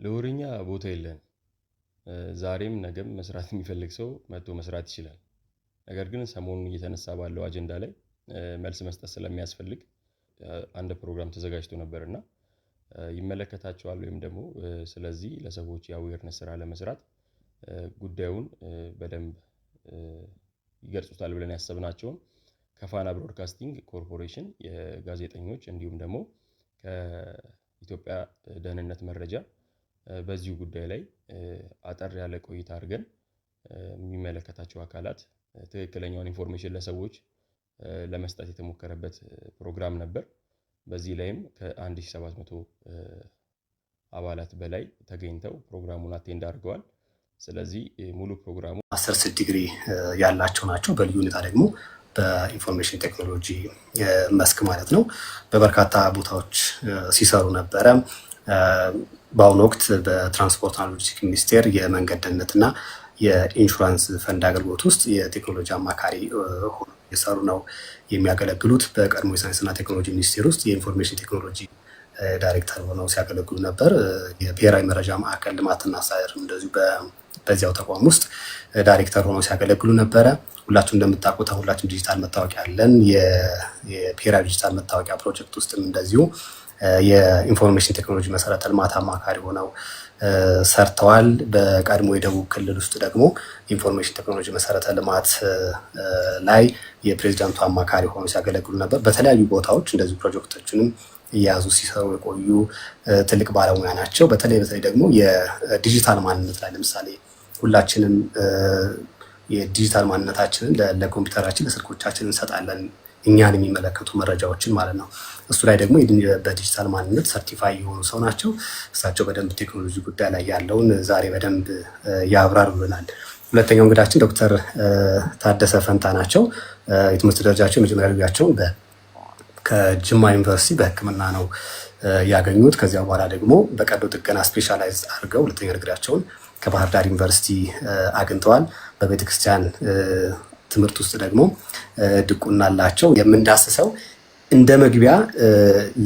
ለወሬኛ ቦታ የለንም። ዛሬም ነገም መስራት የሚፈልግ ሰው መጥቶ መስራት ይችላል። ነገር ግን ሰሞኑን እየተነሳ ባለው አጀንዳ ላይ መልስ መስጠት ስለሚያስፈልግ አንድ ፕሮግራም ተዘጋጅቶ ነበር እና ይመለከታቸዋል ወይም ደግሞ ስለዚህ ለሰዎች የ awareness ስራ ለመስራት ጉዳዩን በደንብ ይገልጹታል ብለን ያሰብናቸውን ከፋና ብሮድካስቲንግ ኮርፖሬሽን የጋዜጠኞች እንዲሁም ደግሞ ከኢትዮጵያ ደህንነት መረጃ በዚሁ ጉዳይ ላይ አጠር ያለ ቆይታ አድርገን የሚመለከታቸው አካላት ትክክለኛውን information ለሰዎች ለመስጠት የተሞከረበት ፕሮግራም ነበር። በዚህ ላይም ከ1700 አባላት በላይ ተገኝተው ፕሮግራሙን attend አድርገዋል። ስለዚህ ሙሉ ፕሮግራሙ ማስተርስ ዲግሪ ያላቸው ናቸው። በልዩ ሁኔታ ደግሞ በ information technology መስክ ማለት ነው። በበርካታ ቦታዎች ሲሰሩ ነበረ። በአሁኑ ወቅት በትራንስፖርትና ሎጂስቲክ ሚኒስቴር የመንገድ ደህንነትና የኢንሹራንስ ፈንድ አገልግሎት ውስጥ የቴክኖሎጂ አማካሪ ሆነው እየሰሩ ነው የሚያገለግሉት። በቀድሞ የሳይንስና ቴክኖሎጂ ሚኒስቴር ውስጥ የ information technology ዳይሬክተር ሆነው ሲያገለግሉ ነበር። የብሔራዊ መረጃ ማዕከል ልማትና አስተዳደር እንደዚሁ በዚያው ተቋም ውስጥ ዳይሬክተር ሆነው ሲያገለግሉ ነበረ። ሁላችሁ እንደምታውቁት ሁላችን ዲጂታል መታወቂያ አለን። የብሔራዊ ዲጂታል መታወቂያ ፕሮጀክት ውስጥም እንደዚሁ የ information technology መሰረተ ልማት አማካሪ ሆነው ሰርተዋል። በቀድሞ የደቡብ ክልል ውስጥ ደግሞ information technology መሰረተ ልማት ላይ የፕሬዚዳንቱ አማካሪ ሆነው ሲያገለግሉ ነበር። በተለያዩ ቦታዎች እንደዚሁ ፕሮጀክቶችንም እየያዙ ሲሰሩ የቆዩ ትልቅ ባለሙያ ናቸው። በተለይ በተለይ ደግሞ የዲጂታል ማንነት ላይ ለምሳሌ ሁላችንም የዲጂታል ማንነታችንን ለኮምፒውተራችን ለስልኮቻችን እንሰጣለን፣ እኛን የሚመለከቱ መረጃዎችን ማለት ነው። እሱ ላይ ደግሞ በዲጂታል ማንነት certify የሆኑ ሰው ናቸው። እሳቸው በደንብ ቴክኖሎጂ ጉዳይ ላይ ያለውን ዛሬ በደንብ ያብራሩልናል። ሁለተኛው እንግዳችን ዶክተር ታደሰ ፈንታ ናቸው። የትምህርት ደረጃቸው የመጀመሪያ ዲግሪያቸውን ከጅማ ዩኒቨርሲቲ በሕክምና ነው ያገኙት። ከዚያ በኋላ ደግሞ በቀዶ ጥገና specialize አድርገው ሁለተኛ ዲግሪያቸውን ከባህር ዳር ዩኒቨርሲቲ አግኝተዋል። በቤተክርስቲያን ትምህርት ውስጥ ደግሞ ድቁና አላቸው። የምንዳስሰው እንደ መግቢያ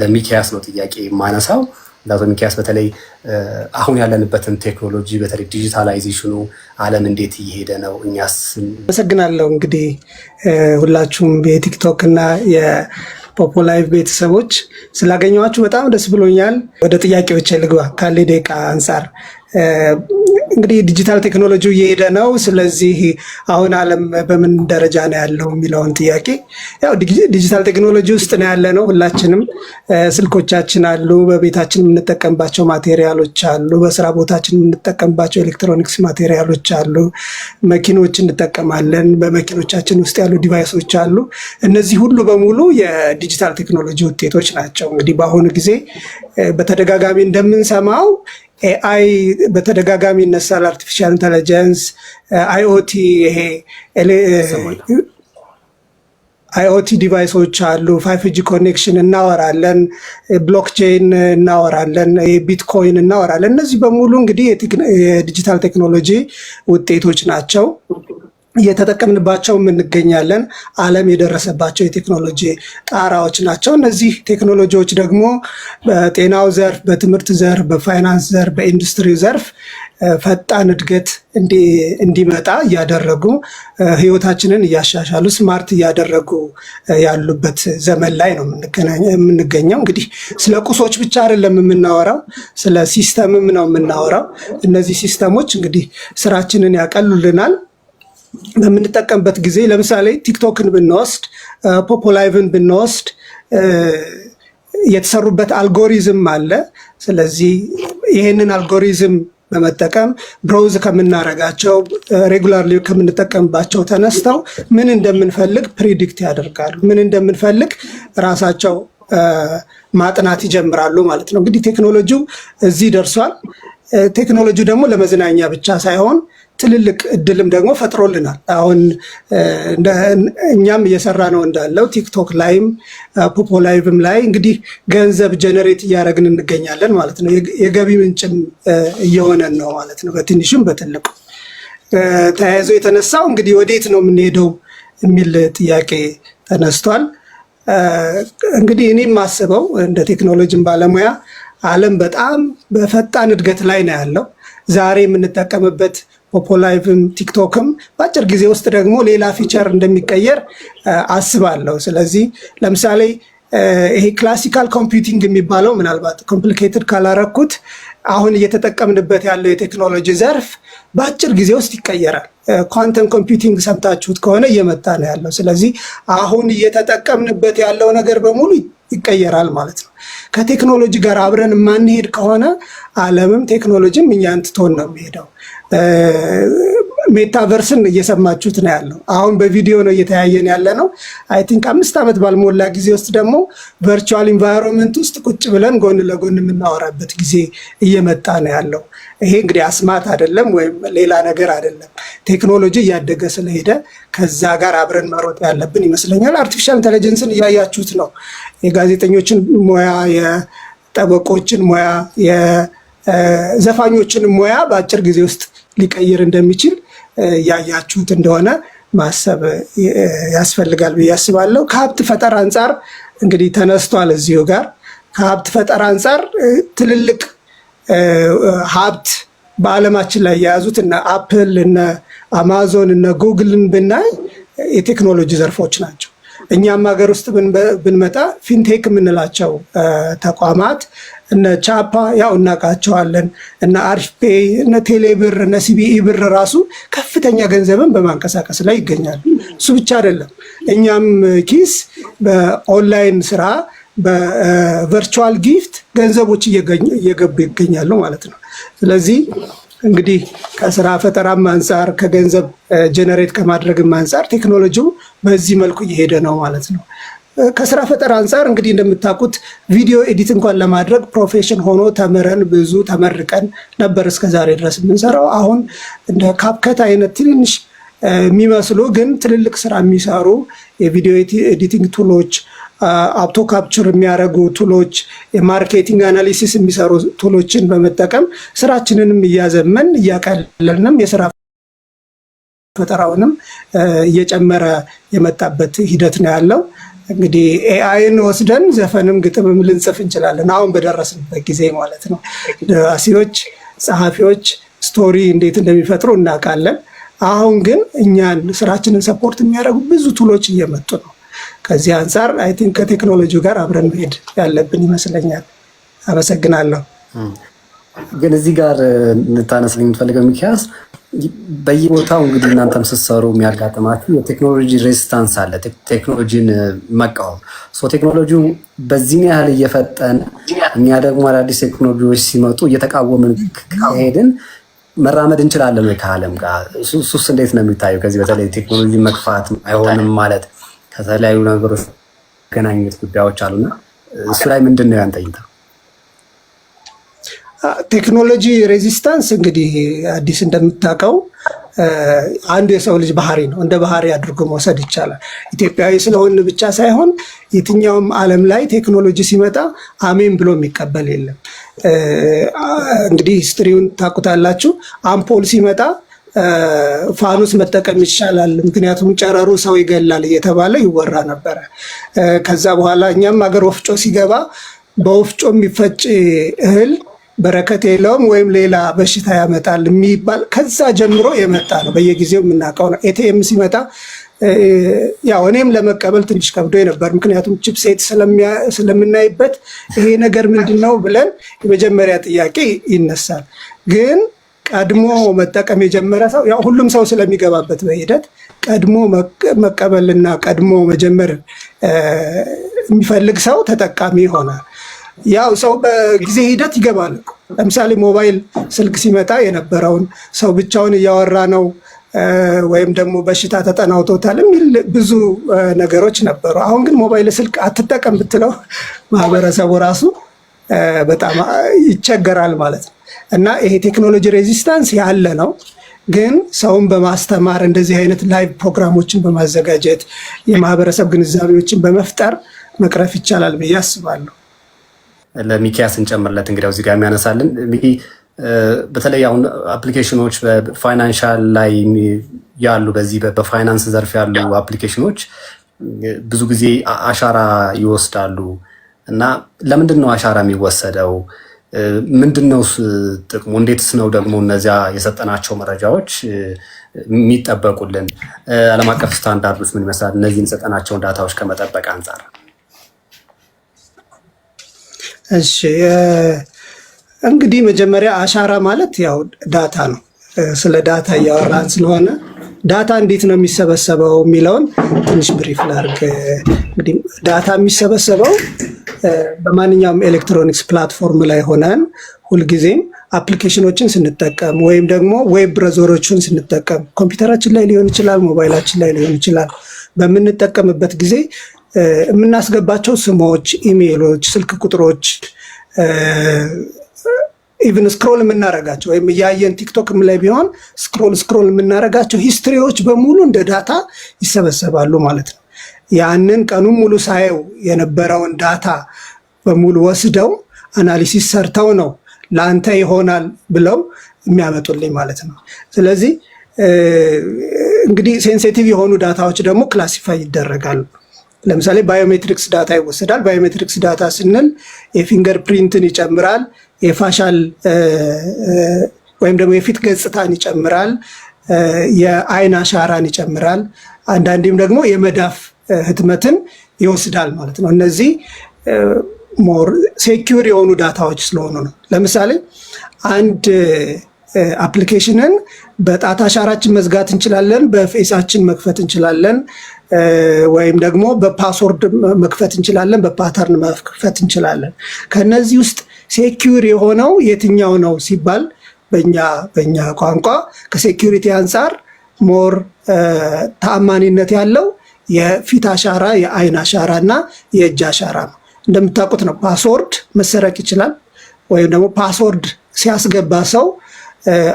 ለሚኪያስ ነው ጥያቄ የማነሳው። ለአቶ ሚኪያስ በተለይ አሁን ያለንበትን ቴክኖሎጂ በተለይ digitalization ኑ ዓለም እንዴት እየሄደ ነው? እኛስ? አመሰግናለሁ። እንግዲህ ሁላችሁም የቲክቶክ እና የፖፖ ላይቭ ቤተሰቦች ስላገኘኋችሁ በጣም ደስ ብሎኛል። ወደ ጥያቄዎች ልግባ ካለ ደቂቃ አንጻር። እንግዲህ ዲጂታል ቴክኖሎጂው እየሄደ ነው። ስለዚህ አሁን ዓለም በምን ደረጃ ነው ያለው የሚለውን ጥያቄ፣ ያው ዲጂታል ቴክኖሎጂ ውስጥ ነው ያለ ነው። ሁላችንም ስልኮቻችን አሉ፣ በቤታችን የምንጠቀምባቸው material ኦች አሉ፣ በስራ ቦታችን የምንጠቀምባቸው electronics material ኦች አሉ፣ መኪኖች እንጠቀማለን፣ በመኪኖቻችን ውስጥ ያሉ device ኦች አሉ። እነዚህ ሁሉ በሙሉ የዲጂታል ቴክኖሎጂ ውጤቶች ናቸው። እንግዲህ በአሁኑ ጊዜ በተደጋጋሚ እንደምንሰማው AI በተደጋጋሚ ይነሳል። Artificial intelligence፣ IoT፣ ይሄ IoT device ኦች አሉ። 5G connection እናወራለን፣ blockchain እናወራለን፣ ቢትኮይን እናወራለን። እነዚህ በሙሉ እንግዲህ የዲጂታል ቴክኖሎጂ ውጤቶች ናቸው። እየተጠቀምንባቸው እንገኛለን። ዓለም የደረሰባቸው የቴክኖሎጂ ጣራዎች ናቸው። እነዚህ ቴክኖሎጂዎች ደግሞ በጤናው ዘርፍ፣ በትምህርት ዘርፍ፣ በፋይናንስ ዘርፍ፣ በኢንዱስትሪ ዘርፍ ፈጣን እድገት እንዲመጣ እያደረጉ፣ ህይወታችንን እያሻሻሉ፣ smart እያደረጉ ያሉበት ዘመን ላይ ነው የምንገኘው። እንግዲህ ስለ ቁሶች ብቻ አይደለም የምናወራው፣ ስለ system ም ነው የምናወራው። እነዚህ system ኦች እንግዲህ ስራችንን ያቀሉልናል። በምንጠቀምበት ጊዜ ለምሳሌ ቲክቶክን ብንወስድ፣ ፖፖላይቭን ብንወስድ የተሰሩበት አልጎሪዝም አለ። ስለዚህ ይህንን አልጎሪዝም በመጠቀም browse ከምናረጋቸው፣ regularly ከምንጠቀምባቸው ተነስተው ምን እንደምንፈልግ predict ያደርጋሉ። ምን እንደምንፈልግ ራሳቸው ማጥናት ይጀምራሉ ማለት ነው። እንግዲህ ቴክኖሎጂው እዚህ ደርሷል። ቴክኖሎጂው ደግሞ ለመዝናኛ ብቻ ሳይሆን ትልልቅ እድልም ደግሞ ፈጥሮልናል። አሁን እኛም እየሰራ ነው እንዳለው ቲክቶክ ላይም ፖፖ ላይቭም ላይ እንግዲህ ገንዘብ generate እያደረግን እንገኛለን ማለት ነው። የገቢ ምንጭም እየሆነን ነው ማለት ነው። በትንሹም በትልቁ ተያይዞ የተነሳው እንግዲህ ወዴት ነው የምንሄደው የሚል ጥያቄ ተነስቷል። እንግዲህ እኔ የማስበው እንደ ቴክኖሎጂን ባለሙያ ዓለም በጣም በፈጣን እድገት ላይ ነው ያለው። ዛሬ የምንጠቀምበት Poppo Live ም TikTok ም በአጭር ጊዜ ውስጥ ደግሞ ሌላ feature እንደሚቀየር አስባለሁ። ስለዚህ ለምሳሌ ይሄ classical computing የሚባለው፣ ምናልባት complicated ካላረኩት፣ አሁን እየተጠቀምንበት ያለው የቴክኖሎጂ ዘርፍ በአጭር ጊዜ ውስጥ ይቀየራል። Quantum computing ሰምታችሁት ከሆነ እየመጣ ነው ያለው። ስለዚህ አሁን እየተጠቀምንበት ያለው ነገር በሙሉ ይቀየራል ማለት ነው። ከቴክኖሎጂ ጋር አብረን የማንሄድ ከሆነ ዓለምም ቴክኖሎጂም እኛን ትቶን ነው የሚሄደው። Metaverse ን እየሰማችሁት ነው ያለው። አሁን በቪዲዮ ነው እየተያየን ያለ ነው። I think 5 ዓመት ባልሞላ ጊዜ ውስጥ ደግሞ virtual environment ውስጥ ቁጭ ብለን ጎን ለጎን የምናወራበት ጊዜ እየመጣ ነው ያለው። ይሄ እንግዲህ አስማት አይደለም ወይም ሌላ ነገር አይደለም። ቴክኖሎጂ እያደገ ስለሄደ ከዛ ጋር አብረን መሮጥ ያለብን ይመስለኛል። Artificial intelligence ን እያያችሁት ነው። የጋዜጠኞችን ሙያ፣ የጠበቆችን ሙያ፣ የዘፋኞችን ሙያ በአጭር ጊዜ ውስጥ ሊቀይር እንደሚችል እያያችሁት እንደሆነ ማሰብ ያስፈልጋል ብዬ አስባለሁ። ከሀብት ፈጠራ አንጻር እንግዲህ ተነስቷል እዚሁ ጋር። ከሀብት ፈጠራ አንጻር ትልልቅ ሀብት በዓለማችን ላይ የያዙት እነ Apple፣ እነ አማዞን፣ እነ ጉግልን ብናይ የቴክኖሎጂ ዘርፎች ናቸው። እኛም ሀገር ውስጥ ብንመጣ fintech የምንላቸው ተቋማት እነ ቻፓ ያው እናውቃቸዋለን፣ እነ አሪፍፔይ፣ እነ ቴሌብር፣ እነ ሲቢኢ ብር ራሱ ከፍተኛ ገንዘብን በማንቀሳቀስ ላይ ይገኛሉ። እሱ ብቻ አይደለም፣ እኛም ኪስ በኦንላይን ስራ በ virtual gift ገንዘቦች እየገቡ ይገኛሉ ማለት ነው። ስለዚህ እንግዲህ ከስራ ፈጠራም አንጻር፣ ከገንዘብ generate ከማድረግም አንጻር ቴክኖሎጂው በዚህ መልኩ እየሄደ ነው ማለት ነው። ከስራ ፈጠራ አንጻር እንግዲህ እንደምታውቁት video edit እንኳን ለማድረግ profession ሆኖ ተምረን ብዙ ተመርቀን ነበር እስከ ዛሬ ድረስ የምንሰራው። አሁን እንደ CapCut አይነት ትንንሽ የሚመስሉ ግን ትልልቅ ስራ የሚሰሩ የ video editing tool ኦች፣ auto capture የሚያደርጉ tool ኦች፣ የ marketing analysis የሚሰሩ tool ኦችን በመጠቀም ስራችንንም እያዘመን እያቀለልንም የስራ ፈጠራውንም እየጨመረ የመጣበት ሂደት ነው ያለው። እንግዲህ AI ን ወስደን ዘፈንም ግጥምም ልንጽፍ እንችላለን፣ አሁን በደረስንበት ጊዜ ማለት ነው። ደራሲዎች፣ ጸሐፊዎች story እንዴት እንደሚፈጥሩ እናውቃለን። አሁን ግን እኛን ስራችንን support የሚያደርጉ ብዙ tool ኦች እየመጡ ነው። ከዚህ አንጻር I think ከቴክኖሎጂው ጋር አብረን መሄድ ያለብን ይመስለኛል። አመሰግናለሁ። ግን እዚህ ጋር እንድታነስልኝ የምትፈልገው ሚኪያስ፣ በየቦታው እንግዲህ እናንተም ስትሰሩ የሚያጋጥማችሁ የቴክኖሎጂ resistance አለ፣ ቴክኖሎጂን መቃወም። ቴክኖሎጂው በዚህን ያህል እየፈጠነ እኛ ደግሞ አዳዲስ ቴክኖሎጂዎች ሲመጡ እየተቃወምን ከሄድን መራመድ እንችላለን ወይ ከዓለም ጋር? እሱስ እንዴት ነው የሚታየው? ከዚህ በተለይ ቴክኖሎጂ መግፋት አይሆንም ማለት ከተለያዩ ነገሮች ገናኘት ጉዳዮች አሉና እሱ ላይ ምንድን ነው ያንተ እይታ? Technology resistance እንግዲህ አዲስ እንደምታውቀው አንዱ የሰው ልጅ ባህሪ ነው። እንደ ባህሪ አድርጎ መውሰድ ይቻላል። ኢትዮጵያዊ ስለሆን ብቻ ሳይሆን የትኛውም ዓለም ላይ ቴክኖሎጂ ሲመጣ አሜን ብሎ የሚቀበል የለም። እንግዲህ history ውን ታውቁታላችሁ። አምፖል ሲመጣ ፋኖስ መጠቀም ይሻላል፣ ምክንያቱም ጨረሩ ሰው ይገላል እየተባለ ይወራ ነበረ። ከዛ በኋላ እኛም ሀገር ወፍጮ ሲገባ በወፍጮ የሚፈጭ እህል በረከት የለውም ወይም ሌላ በሽታ ያመጣል የሚባል ከዛ ጀምሮ የመጣ ነው። በየጊዜው የምናውቀው ነው። ATM ሲመጣ ያው እኔም ለመቀበል ትንሽ ከብዶ ነበር። ምክንያቱም chipset ስለምናይበት ይሄ ነገር ምንድን ነው ብለን የመጀመሪያ ጥያቄ ይነሳል። ግን ቀድሞ መጠቀም የጀመረ ሰው፣ ያው ሁሉም ሰው ስለሚገባበት በሂደት፣ ቀድሞ መቀበልና ቀድሞ መጀመር የሚፈልግ ሰው ተጠቃሚ ይሆናል። ያው ሰው በጊዜ ሂደት ይገባል። ለምሳሌ ሞባይል ስልክ ሲመጣ የነበረውን ሰው ብቻውን እያወራ ነው ወይም ደግሞ በሽታ ተጠናውቶታል የሚል ብዙ ነገሮች ነበሩ። አሁን ግን ሞባይል ስልክ አትጠቀም ብትለው ማህበረሰቡ ራሱ በጣም ይቸገራል ማለት ነው። እና ይሄ technology resistance ያለ ነው። ግን ሰውን በማስተማር፣ እንደዚህ አይነት live ፕሮግራሞችን በማዘጋጀት፣ የማህበረሰብ ግንዛቤዎችን በመፍጠር መቅረፍ ይቻላል ብዬ አስባለሁ። ለሚኪያስ እንጨምርለት እንግዲያው እዚህ ጋር የሚያነሳልን ሚኪ፣ በተለይ አሁን application ኖች በ financial ላይ ያሉ፣ በዚህ በፋይናንስ ዘርፍ ያሉ application ኖች ብዙ ጊዜ አሻራ ይወስዳሉ እና ለምንድን ነው አሻራ የሚወሰደው? ምንድን ነው ጥቅሙ? እንዴትስ ነው ደግሞ እነዚያ የሰጠናቸው መረጃዎች የሚጠበቁልን? ዓለም አቀፍ ስታንዳርዱስ ምን ይመስላል? እነዚህን የሰጠናቸውን data ዎች ከመጠበቅ አንጻር። እሺ፣ እንግዲህ መጀመሪያ አሻራ ማለት ያው data ነው። ስለ data እያወራን ስለሆነ data እንዴት ነው የሚሰበሰበው የሚለውን ትንሽ brief ላድርግ። እንግዲህ data የሚሰበሰበው በማንኛውም electronics platform ላይ ሆነን ሁልጊዜም application ኖችን ስንጠቀም ወይም ደግሞ web browser ኦችን ስንጠቀም፣ ኮምፒውተራችን ላይ ሊሆን ይችላል፣ ሞባይላችን ላይ ሊሆን ይችላል። በምንጠቀምበት ጊዜ የምናስገባቸው ስሞች፣ ኢሜይሎች፣ ስልክ ቁጥሮች፣ even scroll የምናረጋቸው ወይም እያየን ቲክቶክም ላይ ቢሆን scroll scroll የምናረጋቸው history ዎች በሙሉ እንደ data ይሰበሰባሉ ማለት ነው። ያንን ቀኑን ሙሉ ሳየው የነበረውን data በሙሉ ወስደው analysis ሰርተው ነው ለአንተ ይሆናል ብለው የሚያመጡልኝ ማለት ነው። ስለዚህ እንግዲህ sensitive የሆኑ data ዎች ደግሞ classify ይደረጋሉ። ለምሳሌ biometrics data ይወሰዳል። Biometrics data ስንል የ fingerprint ን ይጨምራል፣ የ facial ወይም ደግሞ የፊት ገጽታን ይጨምራል፣ የአይን አሻራን ይጨምራል፣ አንዳንዴም ደግሞ የመዳፍ ህትመትን ይወስዳል ማለት ነው። እነዚህ more secure የሆኑ data ዎች ስለሆኑ ነው። ለምሳሌ አንድ application ን በጣት አሻራችን መዝጋት እንችላለን፣ በ face ኣችን መክፈት እንችላለን፣ ወይም ደግሞ በ password መክፈት እንችላለን፣ በ pattern መክፈት እንችላለን። ከነዚህ ውስጥ secure የሆነው የትኛው ነው ሲባል በእኛ ቋንቋ ከ security አንጻር more ተአማኒነት ያለው የፊት አሻራ፣ የአይን አሻራ እና የእጅ አሻራ ነው። እንደምታውቁት ነው password መሰረቅ ይችላል። ወይም ደግሞ password ሲያስገባ ሰው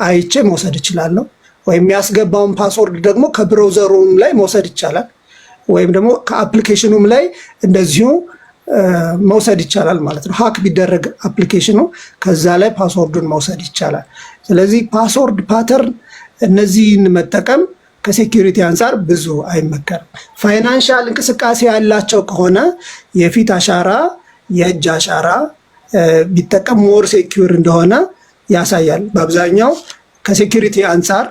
አይቼ መውሰድ እችላለሁ። ወይም የሚያስገባውን password ደግሞ ከ browser ኡም ላይ መውሰድ ይቻላል። ወይም ደግሞ ከ application ኑም ላይ እንደዚሁ መውሰድ ይቻላል ማለት ነው። Hack ቢደረግ application ኑ ከዛ ላይ password ኡን መውሰድ ይቻላል። ስለዚህ password፣ pattern እነዚህን መጠቀም ከ security አንጻር ብዙ አይመከርም። Financial እንቅስቃሴ ያላቸው ከሆነ የፊት አሻራ፣ የእጅ አሻራ ቢጠቀም more secure እንደሆነ ያሳያል። በአብዛኛው ከ security አንጻር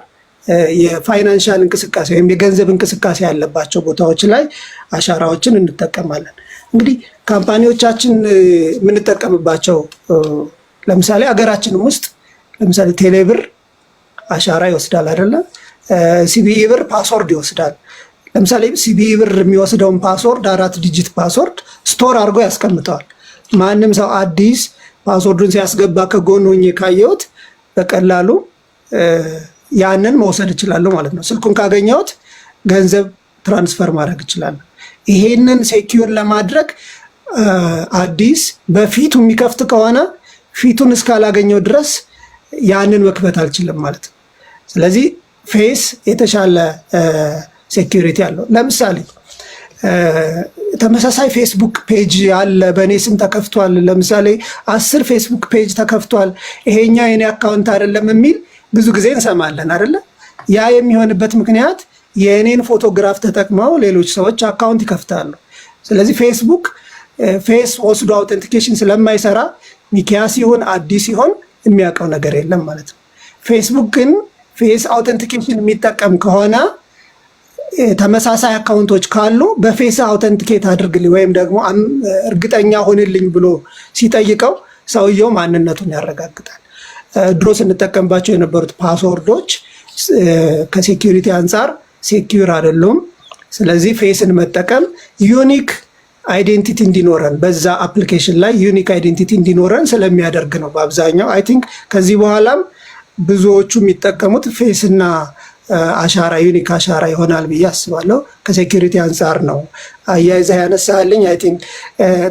የ financial እንቅስቃሴ ወይም የገንዘብ እንቅስቃሴ ያለባቸው ቦታዎች ላይ አሻራዎችን እንጠቀማለን። እንግዲህ company ዎቻችን የምንጠቀምባቸው፣ ለምሳሌ አገራችንም ውስጥ ለምሳሌ ቴሌብር አሻራ ይወስዳል አይደለ? ሲቢኢ ብር password ይወስዳል። ለምሳሌ ሲቢኢ ብር የሚወስደውን password፣ አራት digit password store አድርጎ ያስቀምጠዋል። ማንም ሰው አዲስ password ኡን ሲያስገባ ከጎን ሆኜ ካየሁት በቀላሉ ያንን መውሰድ እችላለሁ ማለት ነው። ስልኩን ካገኘሁት ገንዘብ transfer ማድረግ እችላለሁ። ይሄንን secure ለማድረግ አዲስ በፊቱ የሚከፍት ከሆነ ፊቱን እስካላገኘው ድረስ ያንን መክፈት አልችልም ማለት ነው። ስለዚህ face የተሻለ security አለው። ለምሳሌ ተመሳሳይ ፌስቡክ page አለ፣ በእኔ ስም ተከፍቷል። ለምሳሌ 10 ፌስቡክ page ተከፍቷል፣ ይሄኛው የኔ account አይደለም የሚል ብዙ ጊዜ እንሰማለን አይደለ? ያ የሚሆንበት ምክንያት የእኔን ፎቶግራፍ ተጠቅመው ሌሎች ሰዎች account ይከፍታሉ። ስለዚህ ፌስቡክ face ወስዶ authentication ስለማይሰራ ሚኪያስ ይሁን አዲስ ይሁን የሚያውቀው ነገር የለም ማለት ነው። ፌስቡክ ግን face authentication የሚጠቀም ከሆነ ተመሳሳይ account ኦች ካሉ በ face authenticate አድርግልኝ ወይም ደግሞ እርግጠኛ ሁንልኝ ብሎ ሲጠይቀው ሰውየው ማንነቱን ያረጋግጣል። ድሮ ስንጠቀምባቸው የነበሩት password ኦች ከ security አንጻር secure አይደሉም። ስለዚህ face ን መጠቀም unique identity እንዲኖረን፣ በዛ application ላይ unique identity እንዲኖረን ስለሚያደርግ ነው። በአብዛኛው I think ከዚህ በኋላም ብዙዎቹ የሚጠቀሙት face ና አሻራ፣ unique አሻራ ይሆናል ብዬ አስባለሁ። ከ security አንጻር ነው አያይዘህ ያነሳልኝ። I think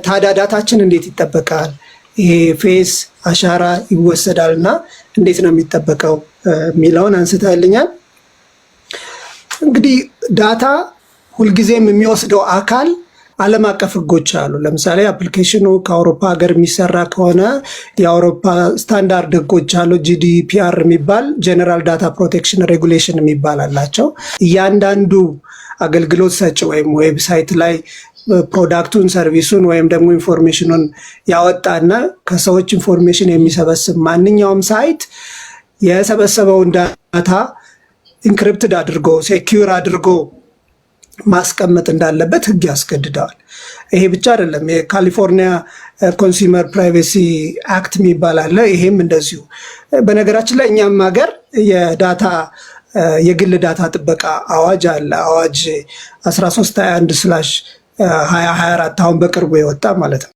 ታዲያ data ችን እንዴት ይጠበቃል? ይሄ face አሻራ ይወሰዳል እና እንዴት ነው የሚጠበቀው የሚለውን አንስተህልኛል። እንግዲህ data ሁልጊዜም የሚወስደው አካል ዓለም አቀፍ ሕጎች አሉ። ለምሳሌ application ኑ ከአውሮፓ ሀገር የሚሰራ ከሆነ የአውሮፓ ስታንዳርድ ሕጎች አሉ። GDPR የሚባል፣ General Data Protection Regulation የሚባል አላቸው። እያንዳንዱ አገልግሎት ሰጪ ወይም website ላይ product ኡን፣ service ኡን ወይም ደግሞ information ኑን ያወጣና ከሰዎች information የሚሰበስብ ማንኛውም site የሰበሰበውን data encrypted አድርጎ፣ secure አድርጎ ማስቀመጥ እንዳለበት ህግ ያስገድደዋል። ይሄ ብቻ አይደለም። የካሊፎርኒያ Consumer Privacy Act የሚባል አለ። ይሄም እንደዚሁ። በነገራችን ላይ እኛም ሀገር የ data የግል data ጥበቃ አዋጅ አለ። አዋጅ 1321/2024፣ አሁን በቅርቡ የወጣ ማለት ነው።